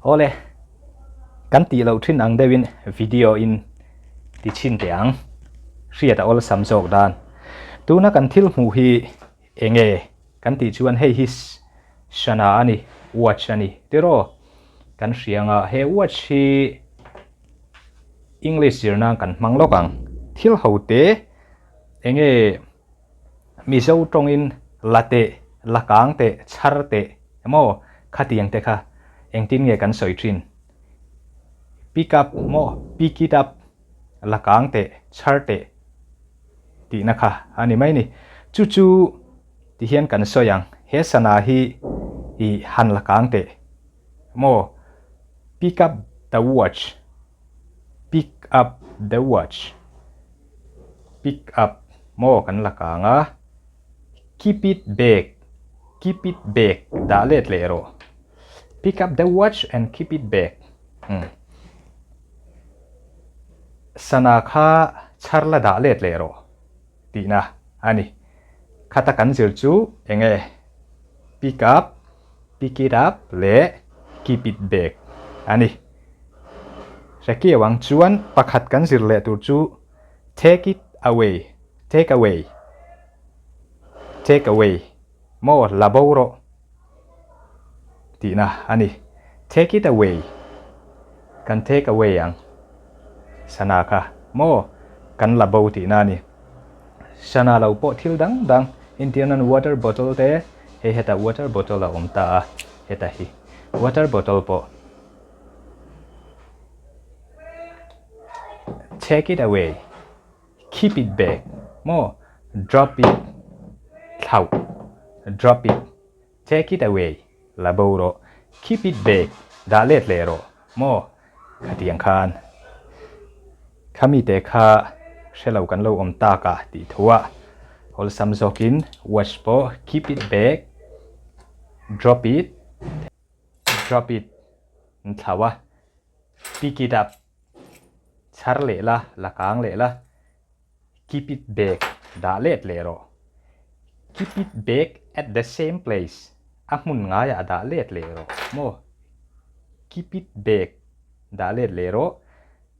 Awle, kan tih loh thin ang deuhin video in ti chhin teh ang. Hriat a awlsam zawk dan. Tuna kan thil hmuh hi enge kan tih chuan hei hi sana a ni, watch a ni tiraw? Kan hria anga he watch hi English zir nan kan hmang lawk ang. Thil ho te enge Mizo tawngin la teh, la kang teh, chhar teh emaw khatiang te kha engtin nge kan sawi thin? Pick up maw, pick it up, la kang teh, chhar teh tihna kha a ni mai ni. Chu chu ti hian kan sawi ang, he sana hi i han la kang teh maw, pick up the watch, pick up the watch. Pick up maw kan la kang a, keep it back, keep it back dah let leh rawh. Pick up the watch and keep it back. Umm. Sana kha chhar la dah let leh rawh tihna a ni. Khata kan zir chu eng nge? Pick up, pick it up leh keep it back a ni. Hrekiau ang chuan pakhat kan zir leh tur chu take it away, take away, take away maw la bo rawh tihna a ni. Take it away kan take away ang sana kha maw kan la bo tihna a ni. Sana lo pawh thil dang dang entir nan water bottle te hei hetah water bottle a awm ta a heta hi water bottle pawh Take it away, keep it back maw drop it thlauh drop it take it away la bo rawh keep it back dah let leh rawh maw khatiang khan khami te kha hrelo kan lo awm tak a tih thuah awlsam zawkin watch pawh keep it back drop it drop it an thlau a pick it up chhar leh la la kang leh la keep it back dah let leh rawh keep it back at the same place a hmun ngaiah dah let leh rawh maw keep it back dah let leh rawh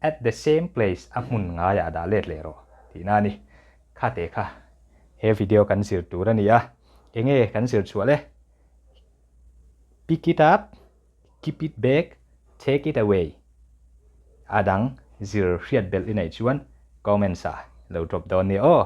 at the same place a hmun ngaiah dah let leh rawh tihna a ni kha te kha he video kan zir tur a ni a enge kan zir chhuah le. Pick it up, keep it back, take it away. A dang zir hriat belh i neih chuan comments ah lo drop dawn nia aw.